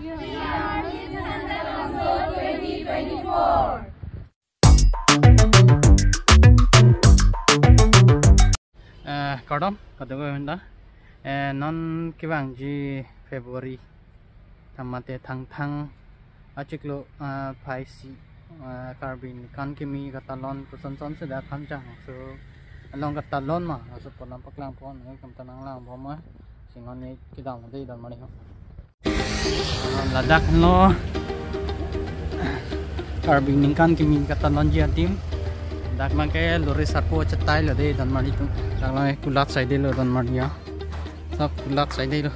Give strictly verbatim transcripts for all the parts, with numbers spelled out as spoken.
Eh, kardom, kardom, eh, non kevangji February, thamathe Thangthang achiklo, eh, phai isi, eh, Karbi ningkan kimi katalon koson son si dak Khamjang. So, along katalon ma, laso alam paklang pon, eh, kam ta nanglang pon ma, si non ne kedam dei Donmari ho. Ladak lo Karbi ningkan kimi katalonji adim. Dak abangke lori sarpo chetai lo dei Donmari atum. Dak lo kulat saidelo Donmari ya. Sab kulat saidelo.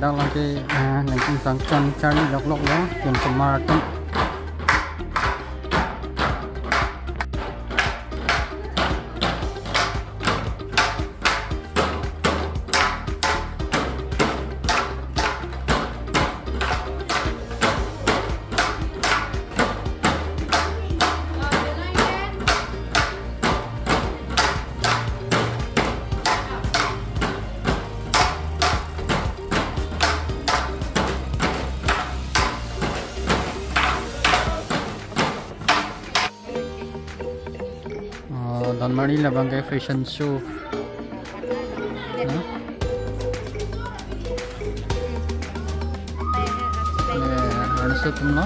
Dak abangke, ah, nangtum tangchan charli loklok lo, tum semar atum. Oh, Donmari labangke fashion show. Huh? Eh, arnisi atum lo.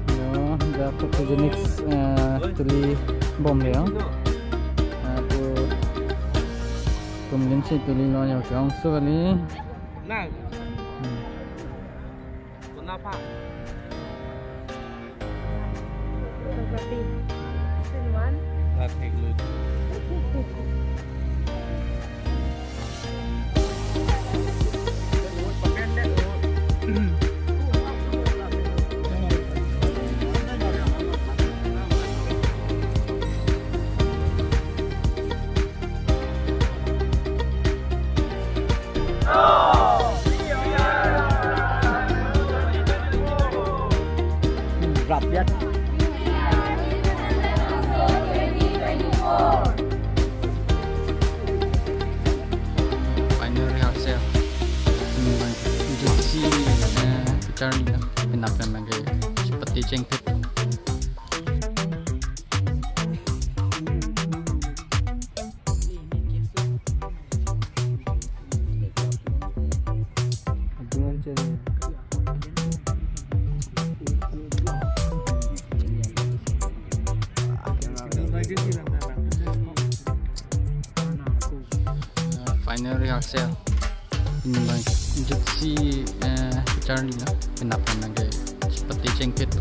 Yo, dak photogenic, eh, tuli bomlo yo. Lapu tum linsi tulilo yo, ke-ongso kali. Nang. Hmm. Kenapa? Photography. Scene one. Traffic light. Rapiat. Final rehearsal. Hmm, jutsi, eh, picture ni kan. Pinap yang lagi seperti cengkit. Final rehearsal. Ini bang, jutsi, eh, picture ni na, pinap yang lagi seperti cengkit.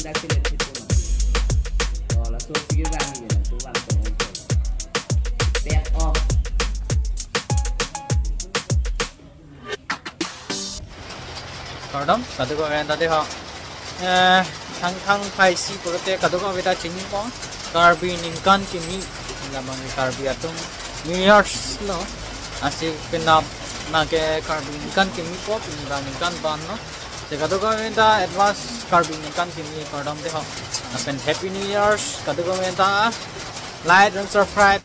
Laso sige bang ni, laso bang to. Pet off. Kardom, kadokave ta dei ho. Eh, Thangthang Phaisi pulote kadokave ta chinipo. Karbi ningkan kimi, labang Karbi atum New Year's lo. Lasi penap nake Karbi ningkan kimipo, pini abang ningkan ban lo. Te kadokave ta advance Karbi ningkan kimi kardom dei ho. Lapen Happy New Year's, kadokave ta like and subscribe.